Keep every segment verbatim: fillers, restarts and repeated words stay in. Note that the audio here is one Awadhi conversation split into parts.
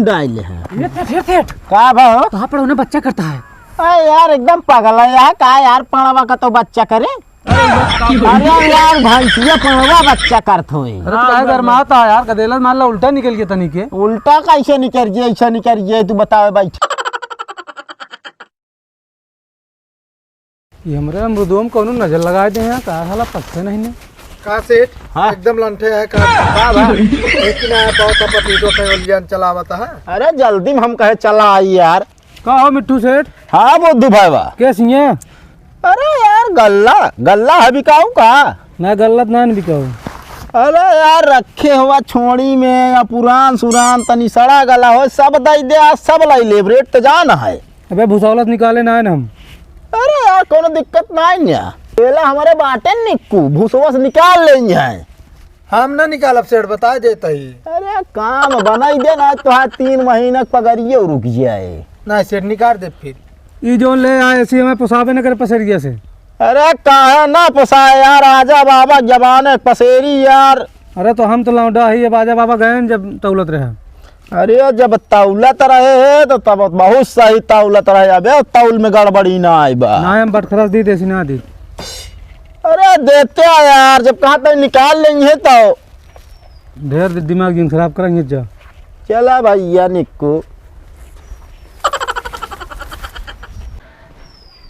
आइले हैं। ये सेठ, सेठ, सेठ। का भा हो? कहाँ पर उन्हें बच्चा करता है? अरे यार, एकदम पागल है यार, का यार, पड़वा का तो बच्चा करे। अरे यार, भैंसिया पड़वा बच्चा करत होई। अरे तो काहे गरमात है यार, गदेला मान ला उल्टा निकल गया तनी के। उल्टा कैसे निकल गया, ऐसा निकल गया, तू बतावे बैठ। ये हमरे अमरुदों में कौनो नजर लगाए दे हैं, का साला पत्ते नहीं ने। का सेठ? हाँ। एकदम लंठे है का? का बा? लेकिन आया पाओ तो पपीतो पे ओलियन चलावत है। अरे जल्दी में हम कहे चला आई यार। का हो मिट्ठू सेठ? हाँ बुद्धू भाई बा। कैसी हैं? अरे यार गल्ला, गल्ला है बिकाऊ का? ना गल्ला तो ना बिकाऊ। अरे यार रखे हुआ छोड़ी में या पुरान सुरान तनी सड़ा गला हो, सब दई दे, आज सब लाई लेब, रेट तो जान है। अबे भुसौलत निकाले ना आए ना हम। अरे यार, कोनो दिक्कत ना है ना। पेला हमारे बाटे निक्कू, भुसवस निकाल लेंगे हैं। हम ना निकालब सेठ, बता देता ही। अरे काम बनाई दे ना, तो हाँ तीन महीना के पगरिये रुक जाए। ना सेठ, निकाल दे फिर। ई जोन ले आए, ऐसी हमें पोसाबे न करे पसेरिया से। अरे काहे ना पोसाए यार, आजा बाबा जबान एक पसेरी यार। अरे तो हम तो लौंडा ही, अब आजा बाबा गए न जब तौलत रहे। अरे जब तौलत रहे है तो तब बहुत सही तौलत रहे, अबे तौल में गड़बड़ी ना आई बा। ना हम बटखरस दी देसी ना दी। अरे देते हैं यार, जब कहाँ तक निकाल लेंगे तो। ढेर दि-, दिमाग जिन खराब करेंगे जा। चला भैया निक्कू।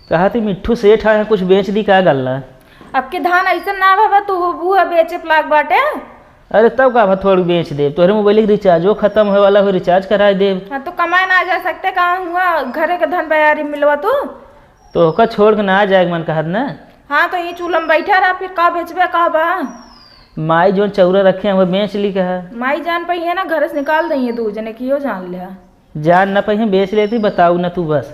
कहा थी मिट्ठू सेठ आए हैं, कुछ बेच दी का गल्ला? अब के धान ऐसा ना बाबा, तू होबू है बेचे लाग बाटे। अरे तब का भा थोड़ी बेच देब, तोहरे मोबाइल के रिचार्जो खत्म होए वाला हो, रिचार्ज कराए देब। हाँ, तो कमाए ना जा सकते, कहाँ हुआ घरे के धन बयारी मिलवा तू? तो ओका छोड़ के ना जाए के मन कहत ना। हाँ, तो ये चूल्हा में बैठा रहा, फिर का बेचबे, का बा? माई जोन चौरा रखे हैं, वो बेच ली कहा। माई जान पाई है ना, घर से निकाल देंगे दू जने की, यो जान लिया। जान ना पाई है, बेच लेती, बताऊ ना तू बस।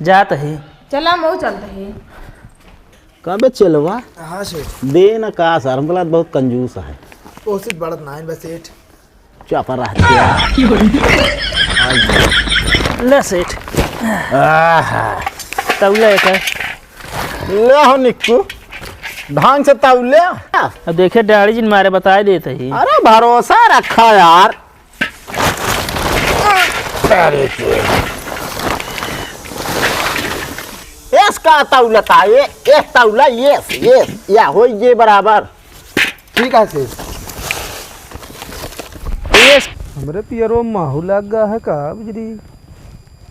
जात ही। चला, मऊ चलत ही। का बे चेलवा? हाँ सेठ। दे न का सर, हमका बहुत कंजूस है। कोशिश बढ़त ना है बस सेठ। चुप रह क्या? ले सेठ। आहा। तौले एक। ले हो निक्कू, ढंग से तौले। अब देखिए डाड़ी जिन मारे बताए देते ही। अरे भरोसा रखा यार। अरे के। एस का तौलता, ये, एस तौला, ये, ये, या होई ये बराबर। ठीक है सेठ। ये हमरे पियरो माहू लाग गा है का बिजली?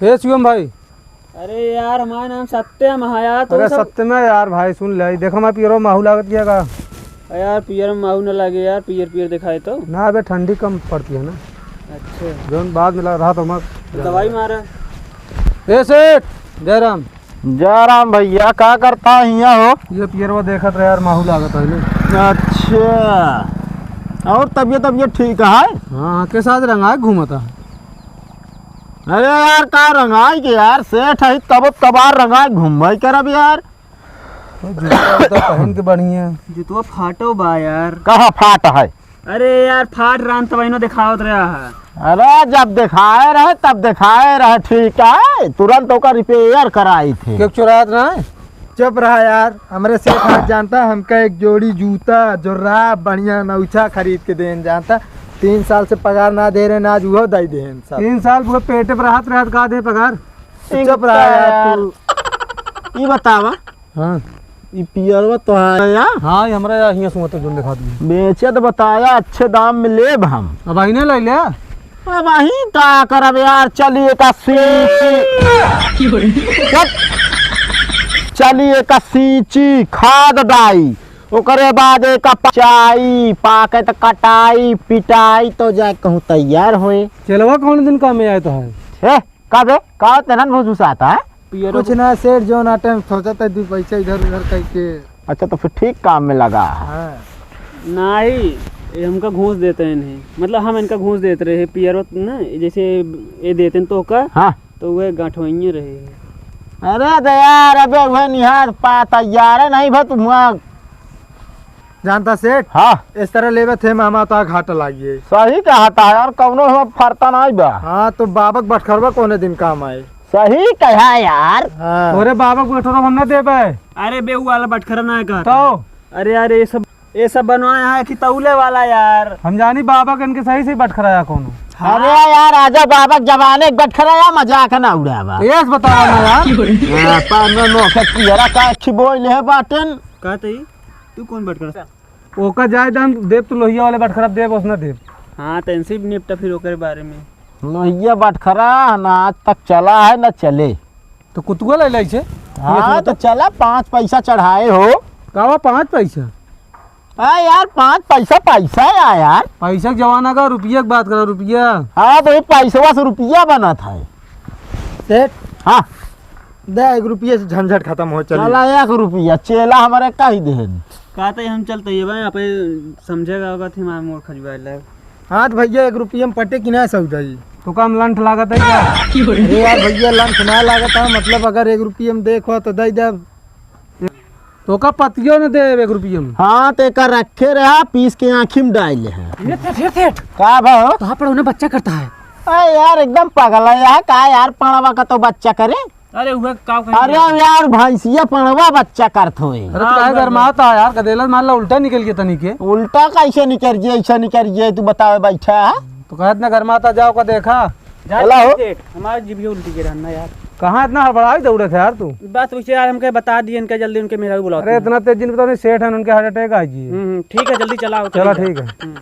ए शिवम भाई। अरे यार, हमारा नाम सत्यम है यार, तो अरे सब सत्यम है यार भाई, सुन ले, देखो मैं पियरो माहू लागत किया का। अरे यार, पियर में माहू न लागे यार, पियर पियर दिखाए तो। ना, अबे ठंडी कम पड़ती है ना। अच्छा। जौन बाद में लग रहा तो मत। तो दवाई मारा। ए सेठ, जयराम। जयराम भैया, का करता है हियाँ हो? ये पियरवा देखत रहे यार, माहू लागत है ले। अच्छा, और तबियत, तबियत ठीक है? हाँ, हाँ, के साथ रंगाए घूमता है? अरे यार, का रंगाई के यार, सेठ है, तब तबार रंगाए घूमबे करब यार। जूता उता पहन के बढ़िया। जुतवा फाटो बा यार। कहाँ फाट है? अरे यार, फाट रान तब इनो दिखावत रहा है। अरे, जब दिखाए रहे, तब दिखाए रहे, ठीक है, तुरंत ओकर रिपेयर कराई थे। क्यों चुरात ना है? चुप रहा यार, हमरे सेठ आज जानता, हमका एक जोड़ी जूता, जुर्राब, बढ़िया नौछा खरीद के देन जानता। तीन साल से पगार ना दे रहे, ना आज उहो दई देन सब। तीन साल पूरे पेटे पर हाथ रहत का दे पगार? चुप रहा यार यार। तू। ई बतावा। हाँ। ई पियरवा तोहार है या? हाँ, ये हमरा या हियाँ सुअत जोन दिखा दिए। बेचे तो बताया, अच्छे दाम में लेब हम। अब आईने ले ले। अब वहीं का करब यार, चलिए का सींची। चल। चलिए का सींची, खाद डाई, ओकरे बाद एक पचाई, पाके त कटाई, पिटाई, तो जाए कहूँ तैयार होए। चेलवा कौन दिन काम में आए तो है? हे, का बे? का तेनन भुसभुसात है? कुछ ना सेठ, जौन आटे हम सोचत है, दू पैसा इधर उधर करके। अच्छा, तो फिर ठीक काम में लगा है। हाँ। नाही, ये हमका घूस देते हैं नहीं, मतलब हम इनका घूस देते रहे, पियरो ना, जैसे ये देते हैं तो का, हाँ। तो वह गांठवइये रहे। अरे दे यार, अबे वह निहार पा तैयार है नहीं भा तुम। जानता सेठ? हाँ। इस तरह लेवे थे मामा तो घाटा लागिए। सही कहा था यार, कौनो हम फरता नहीं बा। हाँ, तो बाबक बटखरवा कौने दिन काम आए? सही कहा यार। हाँ। अरे बाबक बटखरवा हम ना देबे। अरे बे, उ वाला बटखरा ना कहा। तो? अरे यार, ये सब ये सब बनवाया है कि तौले वाला यार? हम जानी बाबा के इनके सही से बटखराया कौनो। अरे यार, आजा बाबा के जमाने के बटखराया, मजाक ना उड़ावा। यस बतावा ना यार। हाँ, पान में नोखे कियरा का खिबोई ले बाटन। का तई? तू कौन बटखरा? ओका जाए दाम देब, तू लोहिया वाले बटखरा देब, ओसना देब। हाँ, तो इनसे भी निपटा फिर ओकर बारे में। लोहिया बटखरा ना आज तक चला है ना चले। तो कुतुआ ले लाई छे? हाँ, ये तो चला, पाँच पैसा चढ़ाए हो। कावा पाँच पैसा? हाँ यार, पाँच पैसा पैसा है यार। पैसा के जमाना का, रुपया के बात करा, रुपया। हाँ, तो ये पैसवा से रुपया बनत है। सेठ। हाँ। दे, एक रुपये से झंझट खत्म हो, चलिए। चला, एक रुपया, चेला हमारे का ही देहन। का तो हम चलते ये भाई, आप समझेगा होगा थी हमारे मोर खजुआए लाग। हाँ तो भैया, एक रुपये में पटे कि ना सौदा जी? तो का हम लंठ लागत है क्या? अरे यार भैया, लंठ ना लागत है, मतलब अगर एक रुपये में देखो तो दे दे। तो का पतियो न दे एक रुपये में? हाँ, तो एका रखे रहा, पीस के आँखी में डाल ले है। ये ठेठ, ठेठ, ठेठ। का भा हो? तो हाँ, पर उन्हें बच्चा करता है। अरे यार, एकदम पागल है यार, का यार, पड़वा का तो बच्चा करे। अरे, हुआ का कहीं अरे यार, भैंसिया पड़वा बच्चा करत होए। अरे, तो हाँ, काहे हुआ, गरमात है यार, गदेला मार ला, उल्टा निकल गया तनी के। उल्टा कैसे निकल जाए, ऐसा निकल जाए, तू बतावे बैठा है? तो कहत ना गरमात है, जाओ का देखा। जा चला हो। सेठ, हमारे जीभिया उल्टी के रहना यार। कहाँ इतना हड़बड़ाई दौड़त है यार तू? बस वैसे यार, हमके बता दिए इनका, जल्दी उनके मेहरारू बुलाओ अरे, तुम। इतना तेज दिन बताओ नहीं, सेठ है, उनके हार्ट अटैक आ जी। हम्म, हम्म, ठीक है, जल्दी चलाओ, चला, चलिए। ठीक है। हम्म।